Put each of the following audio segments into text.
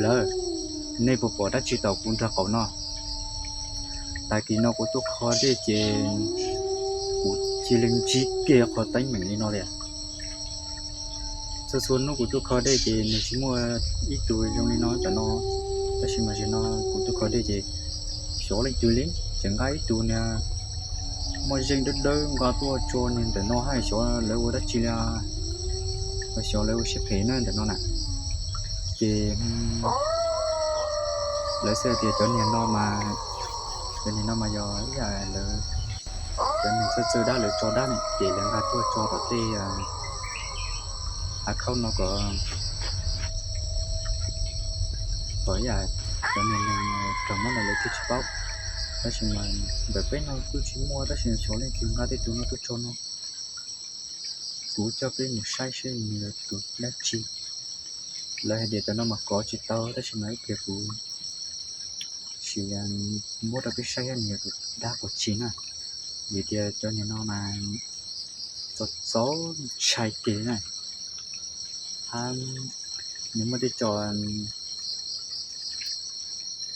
Lawm, nej puas pom dab tsi tom kuv nraub qaum no? Tag kis no kuv tuaj kho dej ces kuv cia li ntsib kiag qhov teeb meem li no li. Txhua txhua hnub kuv tuaj kho dej ces nws tsis muaj ib tug zoo li no tam no, tab sis mas zaum no kuv tuaj kho dej ces xyov leej twg li, tseem nqa ib tug niag muaj zeej dawb dawb nqa tuaj tso niag ntawm no hais xyov lawv ua dab tsi li, xyov lawv ua siab phem na ntawm no na. Ces lawv xav tias cov niag no mas, cov niag no mas yog ib yam lawv, cov niag txawj txawj dab lawv tso dab ne ces lawv nqa tuaj tso tom tej hav khaub no kom, kom ib yam cov niag neeg raug mob no lawv thiaj tsis paub. Tab sis mas ntawm peb no kuj tsis muaj, tab sis xyov leej twg nqa tej tus no tuaj tso no. Kuv coj peb mus saib seb nws yog tus dab tsi. Lawv hais tias cov no mas kov tsis tau, tab sis mas ib pliag kuv sim muab rau peb saib nws yog tus dab qhov tsi na. Vim tias cov niag no mas txaus txaus ntshai kiag na. Hab nws muaj tej co,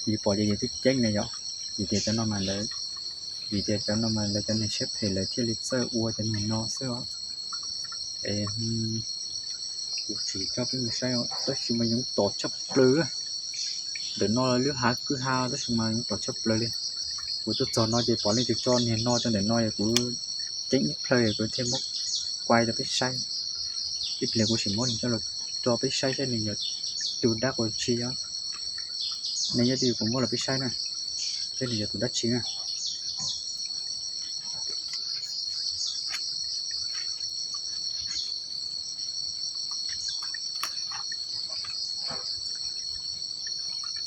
yus pom ces yus twb ceeb na yom. Vim tias cov no mas lawv, vim tias cov no mas lawv cov niag siab phem lawv thiaj li txawj ua cov niag no xwb os. Es kuv tsis coj peb mus saib os, tab sis mas yoov tom tshaj plaws. Ntawm no lub hav kwj ha tab sis mas yoov tom tshaj plaws li. Kuv tuaj txog no ces pom leej twg tso niag no tso ntawm no es kuv ceeb ib plhaw es kuv thiaj muab kuaj rau peb saib. Ib pliag kuv sim muab nws coj los rau peb saib saib nws yog tus dab qhov tsi os. Nej nyob twj ywm kuv muab los peb saib na, saib nws yog tus dab tsi na.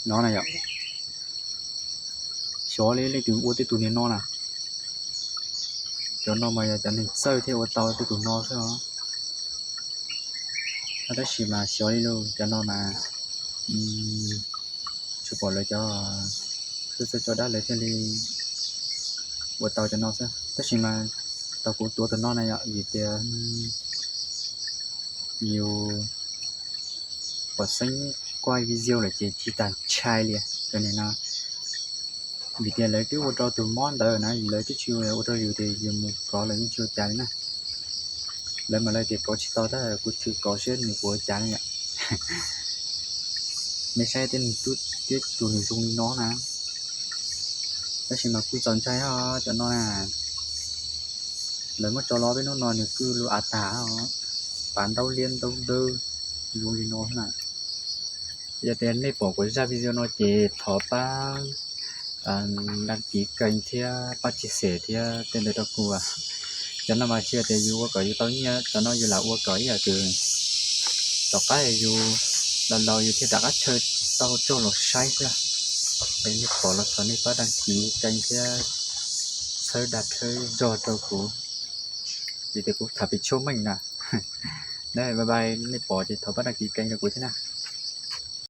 No na yom, xyov li leej twg ua tej tus niag no na. Cov no mas yog cov neeg txawj thiaj ua tau tej tus no xwb os. Tab sis mas xyov li lauj, cov no mas tsuas pom lawv cov txawj txawj tso dab lawv thiaj li ua tau cov no xwb. Tab sis mas tau kuv tuav tus no na yom, vim tias yus pom xeeb kuaj video lawm ces tsis tas ntshai li cov niag no. Vim tias lawv twb ua rau tus mob ntawd na, lawv twb tsis ua rau yus ces yus mus kov lawv yeej tsis ua cas li na. Lawv mas lawv tias kov tsis tau tab kuv tsis kov seb nws puas ua cas li yom. Nej saib tej nws tub tib tus nws zoo li no na. Tab sis mas kuj txaus ntshai os cov no na. Lawv muab tso los peb hnub no nws kuj lub av tag os, pas ntaub liab ntaub dawb zoo li no na. Yog tias nej pom kuv zaj video no ces thov pab đăng ký kênh thiab pab chia sẻ thiab tej ntawd rau kuv. Cov no mas tsis yog tias yus ua kom yus tau nyiaj, cov no yus lam ua kom ib yam tias tom qab yus laus laus yus thiaj rov qab chaw tau coj los saib xwb. Es nej pom los thov nej pab đăng ký kênh thiab txhawb dag txhawb zog rau kuv, vim tias kuv tham pes tshuaj meej na. Bye bye, nej pom ces thov pab đăng ký kênh rau kuv thiab na.